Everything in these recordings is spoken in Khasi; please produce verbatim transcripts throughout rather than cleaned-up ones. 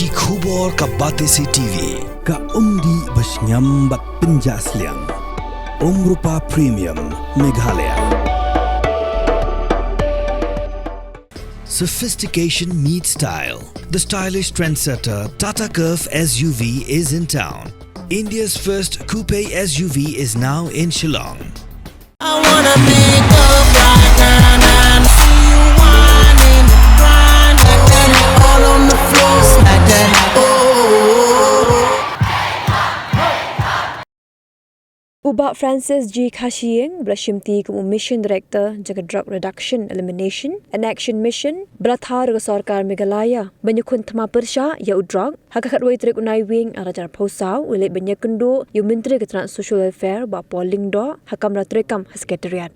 Ki khubor ka Batesi T V, ka umdih ba shngiam bad pynjah sliang. Umrupa Premium, Meghalaya. Sophistication meets style. The stylish trendsetter Tata Curvv S U V is in town. India's first coupe S U V is now in Shillong. I wanna make up right now, now. See you whining, grinding, all on the floor, slide that. Oh. U Bah Francis G Kharshiing, ba la shimti kum u Mission Director jong ka Drug Reduction, Elimination and Action Mission, ba la thaw da ka sorkar Meghalaya ban ïakhun thma pyrshah ïa u drug, ha ka khatwei tarik u Naiwieng ar hajar arphew saw, u leit ban ïakynduh ïa u Myntri ka tnat Social Welfare, Bah Paul Lyngdoh, ha kamra treikam ha Secretariat.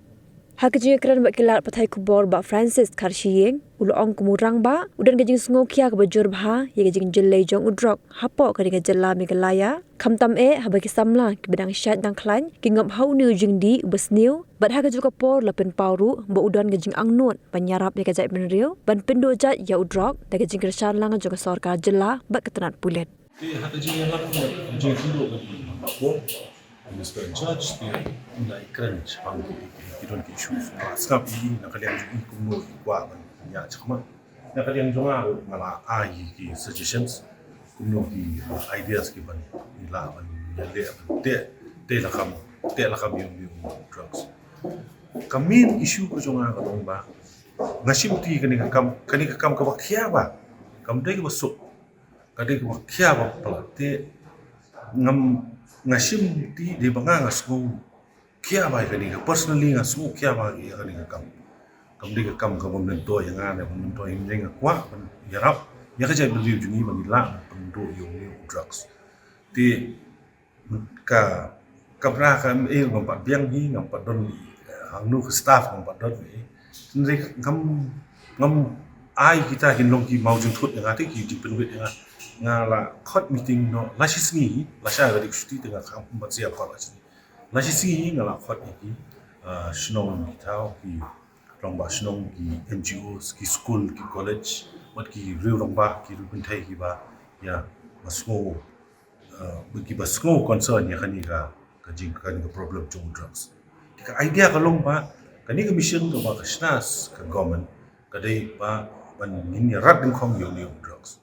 Ha ka jingïakren bad ki lad pathai khubor, Bah Francis Kharshiing u la ong kum u rangbah u don ka jingsngewkhia kaba jur bha ïa ka jingjyllei jong u drug hapoh kane ka jylla Meghalaya, khamtam eh haba ki samla kiba dang shait dang khlaiñ ki ngop ha une u jingdih uba sniew, bad ha kajuh ka por la pynpaw ruh ba u don ka jingangnud ban ïarap ïa ka jaitbynriew ban pynduh jait ïa u drug da ka jingkyrshan lang jong ka sorkar jylla bad ka tnat pulit. Te ha ka jingïalang, ka jingïakynduh bad u Bah Paul, Minister in charge, te u la ïakren shaphang ki, ki, ki don ki issues. Nga la sngap ïa i na ka liang jong i kumno i kwah ban ïa shakmat. Na ka liang jong nga ruh nga la ai ki suggestions kumno ki, uh, ideas kiban i lah ban ïaleh ban teh, teh lakam, teh lakam ïa u, ïa u drugs. Ka main issue ka jong nga ka long ba nga shimti kane ka kam, kane ka kam kaba khia ba kam dei kaba suk. Ka dei kaba khia ba palat te ngam, nga shimti dei ba nga, nga sngewkhia ba ïa kane ka, personally nga sngewkhia ba ïa kane ka kam. Kam dei ka kam kaba myntoi ïa nga, ne ba myntoi ïa nga, nga kwah ban ïarap ïa ka jaitbynriew jong ngi ba ngi lah ban pynduh ïa u drugs. Te ka, ka bra ka, eh, ngam pat biang hi, ngam pat don, eh, hangno ka staff ngam pat don hi. Hynrei ngam, ngam ai kita kin long ki maw jingthut ïa nga te ki jingpynwit ïa nga. Nga la khot meeting noh lashisngi, lashai ka dik shuti te nga kham pat sia pat lashisngi. Lashisngi nga la khot ïa ki, ah, shnong ki thaw, ki rangbah shnong, ki N G Os, ki skul, ki college, bad ki riew rangbah, ki riew kynthei kiba, ïa, ba sngew, uh, kiba sngew concern ïa kane ka, ka jing, kane ka problem jong drugs. Te ka idea ka long ba kane ka mission kaba ka shna ka government ka dei ba ban ngin ïa rat dyngkhong ïa une u drugs.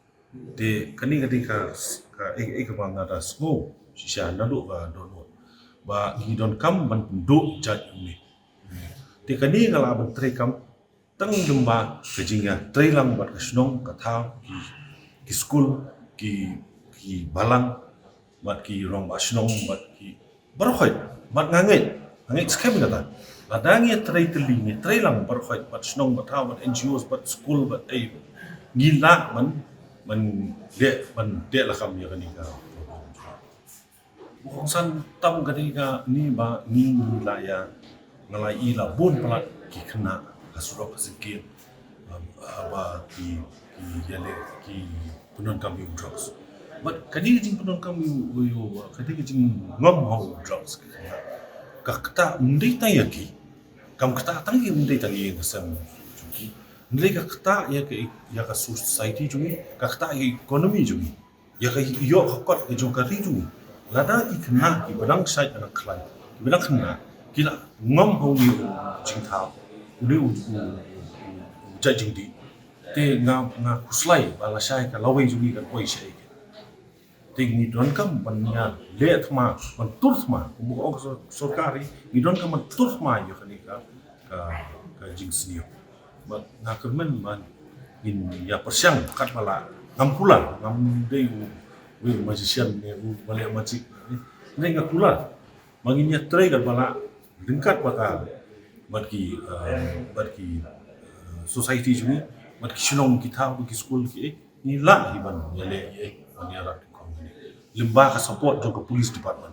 Te kane ka dei ka, ka, eh, eh, kaba nga da sngew shisha naduh ka dohnud ba ngi donkam ban pynduh jait une. Te kane nga lah ban treikam tang lyngba ka jingïatreilang bad ka shnong, ka thaw, ki, ki skul, ki, ki balang, bad ki rangbah shnong, bad ki baroh khoit, bad nga ngeit, nga ngeit skhem kata. Lada ngi ïatrei tylli, ngi ïatreilang baroh khoit, bad shnong, bad thaw, bad N G Os, bad skul, bad ei, ngi lah ban, ban leh, ban teh lakam ïa kane ka. Ba kongsan tam ka dei kane ba ngi, ngi la ïa, nga la ïohi la bun palat ki khynnah ha surok ha syngkien, um, uh, ba ki, ki ïaleh ki pyndonkam ïa u drugs. Bad ka dei ka jingpyndonkam ïa u, ïa u, ka dei ka jingngam ha u drugs ka khynnah. Ka ktah ym dei tang ïa ki, kam ktah tang ïa, ym dei tang ïa ka seng jong ki. Hynrei ka ktah ïa ka, ïa ka society jong ngi, ka ktah ïa ka economy jong ngi. Ïa ka ïoh ka kot ka jong ka ri jong ngi. Lada ki khynnah kiba dang shait ba dang khlaiñ, kiba dang khynnah, ki la ngam ha une u jingthaw, une u, u, u, u jait jingdih. Te nga, nga khuslai ba lashai ka lawei jong ngi kan poi shaei. Te ngi donkam ban ïaleh thma, ban tur thma, kumba ka ong ka sor-, sorkar, ngi donkam ban tur thma ïa kane ka, ka, ka jingsniew. Bad nga kyrmen ba ngin ïa pyrshang katba lah. Ngam kular, ngam dei u, u magician ne u ba leh magic ne. Nga kular ba ngin ïatrei katba lah ryngkat bad ka, bad ki, eh, bad ki, eh, society jong ngi, bad ki shnong ki thaw, bad ki skul ki, eh, ngi lah hi ban ïaleh, eh, ban ïarap. Lyngba ka support jong ka police department.